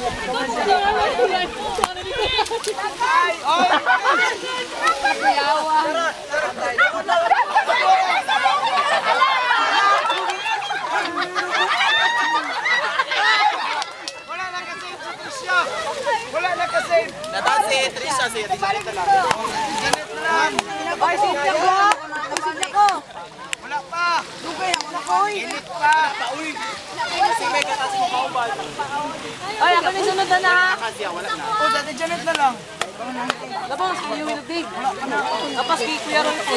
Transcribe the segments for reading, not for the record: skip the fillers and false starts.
Ay! Oy! Wala na ka-save si Tricia! Wala na ka-save! Nataas si Trisha, si Janet na lang. Janet na lang! Ay, save na ko! Save na ko! Wala pa! Dugay ako na ko! Init pa! Uy! Si Mega kasi makaubad. Ay, ako na sunod na na ha! Kasi wala na. O, dati Janet na lang. Labang, si Yui Dave. Tapos kay Kuya Roy po.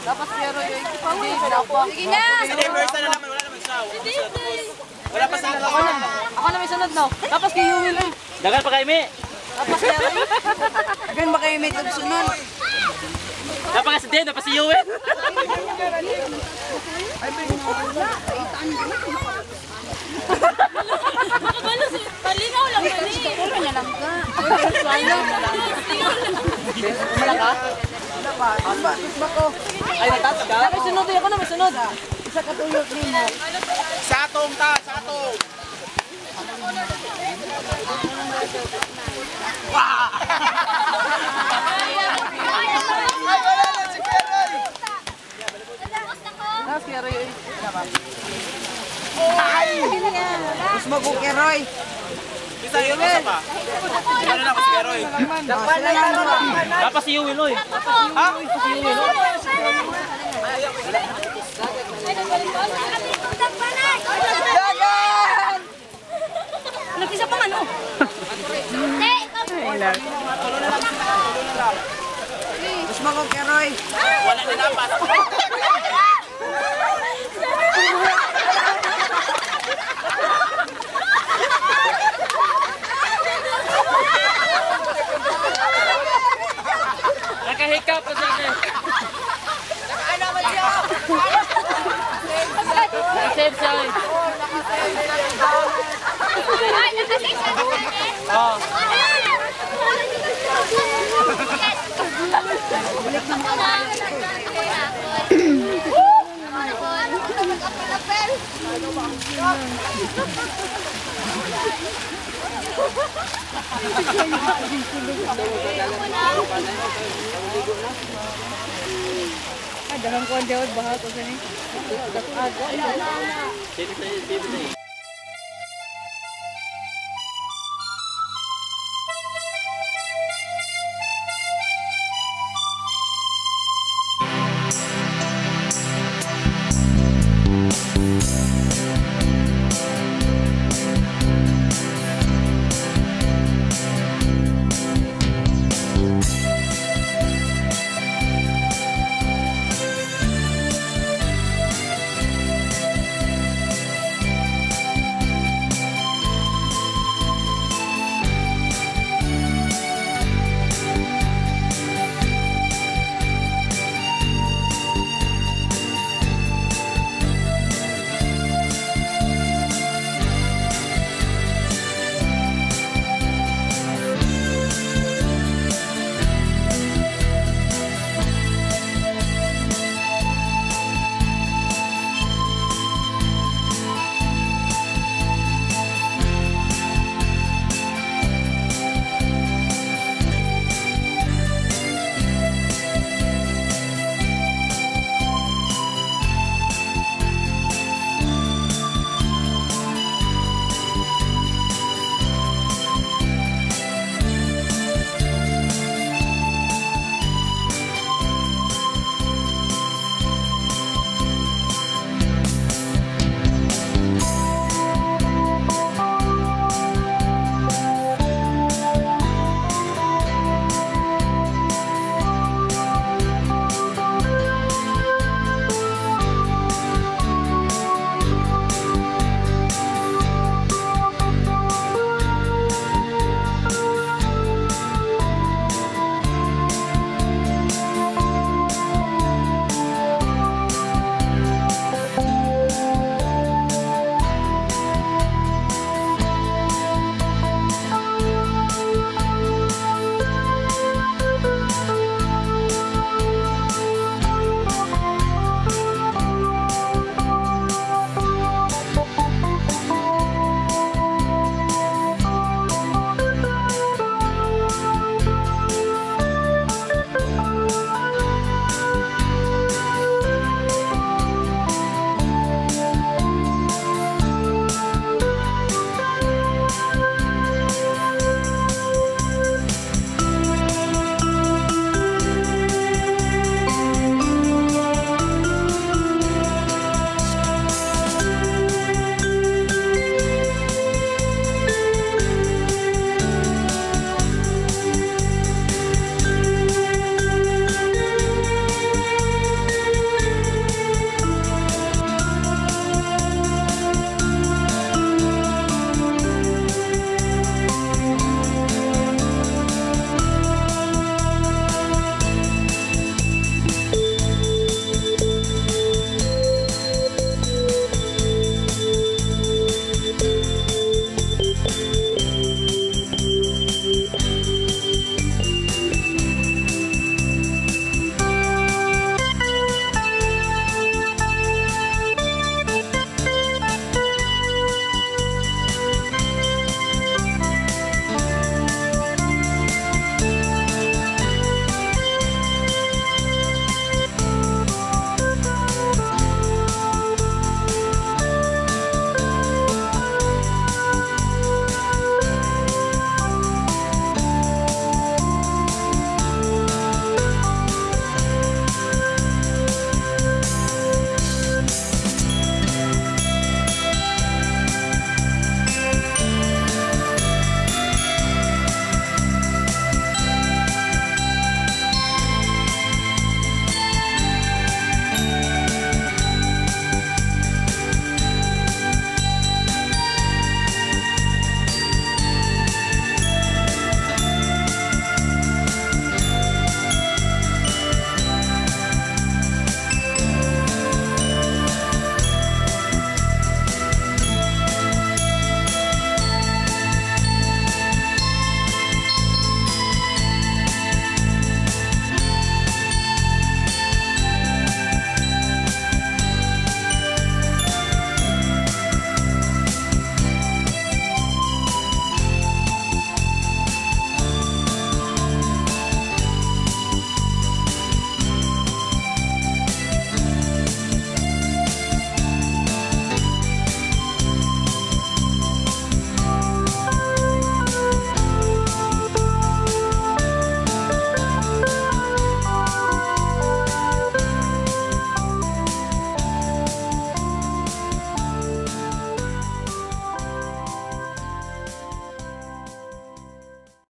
Tapos Kuya Roy. Dave, napa. Sige na! Si Dave Versa na naman, wala naman siya. Wala pa sila. Ako na. Ako na may sunod no. Tapos kay Yui Loy. Dagan pa kay Mi. Tapos Kuya Roy. Gan ba kayo may tubsunon? Dapat si Dave, dapat si Yuen. Palinaw lang mali. Puro na lang ka. Wala ka? Ay, nataas ka? May sunod eh. Ako na may sunod. Satong ta, satong! Ay, wala na si Kuya Roy! Tapos Kuya Roy. Ay! Mas mabukiroy. Isa yun, isa pa. Ano na ako si Keroy? Dapat si Yuen, oy. Ha? Dagan! Nag-isa pa man, oh. Mas mabukiroy. Wala na dapat. Nakahikap pa sa akin. Nakasave siya, oy. Oh. Dagang kuwan jawad bahag ko sani. Save, save, save.